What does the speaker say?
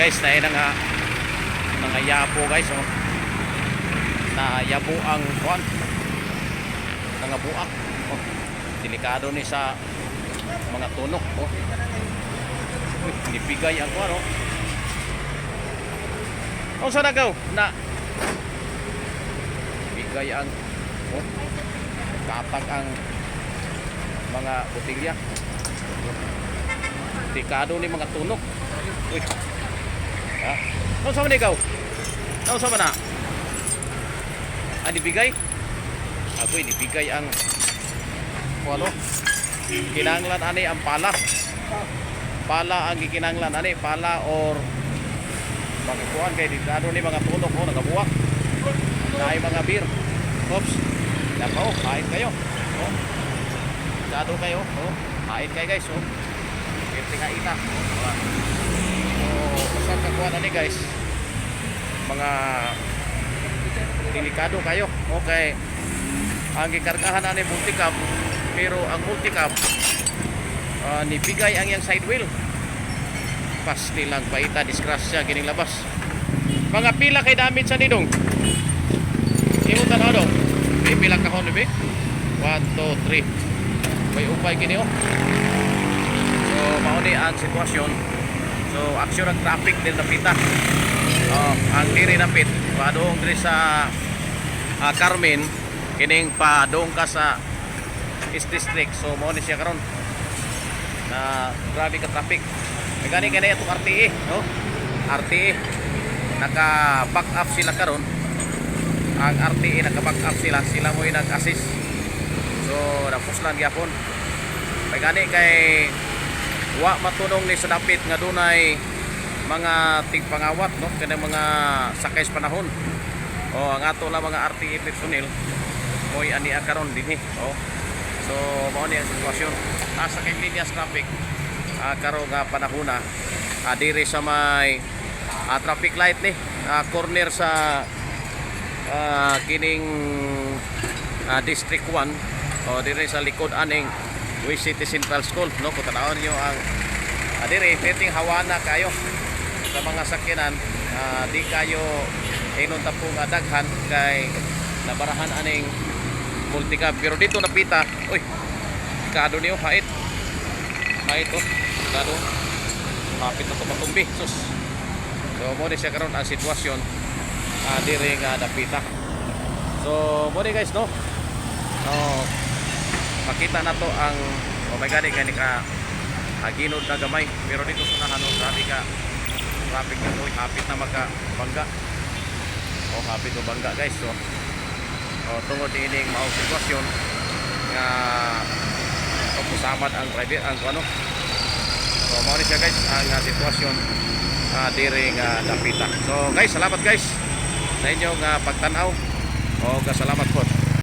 Guys, na nga mga yabo, guys, oh. Na yabo ang kuan. Nga buak. Oh. Delikado ni sa mga tunok, oh. Uy, nibigay ang kuan, oh. Unsa na gaw? Na bigay ang, oh. Katag ang mga botelya. Delikado ni mga tunok. Uy. Ha? Unsa man ikaw? Unsa man na? Ah, nibigay? Agoy, nibigay ang ano? Kinanglan ani ang pala. Pala ang gikinanglan ani, pala or pagkuan kay delikado ni mga tunok, oh, nagabuwak. Naay mga beer. Oops. Nako, kain kayo. Oh. Delikado kayo, oh. Kain kayo, guys, oh. Pirti nga ita. Oh, wala. So, basta kakuha na ni, guys. Mga delikado kayo. Okay. Ang gikargahan ani multicab, pero ang multicab nibigay ang iyang side wheel. Pasti lang paita disgrasya kining labas. Mga pila kay damage sa nidong? Imo tan-aw, dong. May pila kahon ni? 1 2 3. May upay kini, oh. So mao ni ang sitwasyon. So aksyon ang traffic din napita. Oh, ang diri napit padung diri sa Carmen, kining padung ka sa East District. So mao ni siya karon. Na grabe ka traffic. May gani kani atong RTE, no? RTE naka back up sila karon. Ang RTE naka back up sila, sila mo nag-assist. So napuslan gyapon. May gani kay wa matunong ni sa dapit nga dunay mga tigpangawat, no, kanang mga sakay sa panahon. Oh, ang ato lang mga RTE personnel mo'y ani karon dinhi, oh. So mao ni ang sitwasyon asa kay linyas traffic karon nga panahona diri sa may traffic light ni corner sa kining District 1 o diri sa likod aning West City Central School, no. Kung tan-awon niyo ang diri, perting hawana kayo sa mga sakyanan, di kayo inon ta po nga daghan kay nabarahan aning multicab, pero dito napita, uy, kado niyo, hait hait, oh, kado hapit na tumatumbi, sus. So mo ni siya karon ang sitwasyon diri nga dapita. So mo ni, guys, no. Oh, makita na to ang, oh my God, kay ka aginod na gamay, pero dito sa unahan, oh, grabe ka traffic na to, hapit na maka bangga, oh, hapit na bangga, guys. So, oh, tungod ining mao sitwasyon nga pusamad ang driver ang ano. So mao ni siya, guys, ang sitwasyon diri nga dapita. So guys, salamat, guys, sa inyong pagtan-aw o salamat po.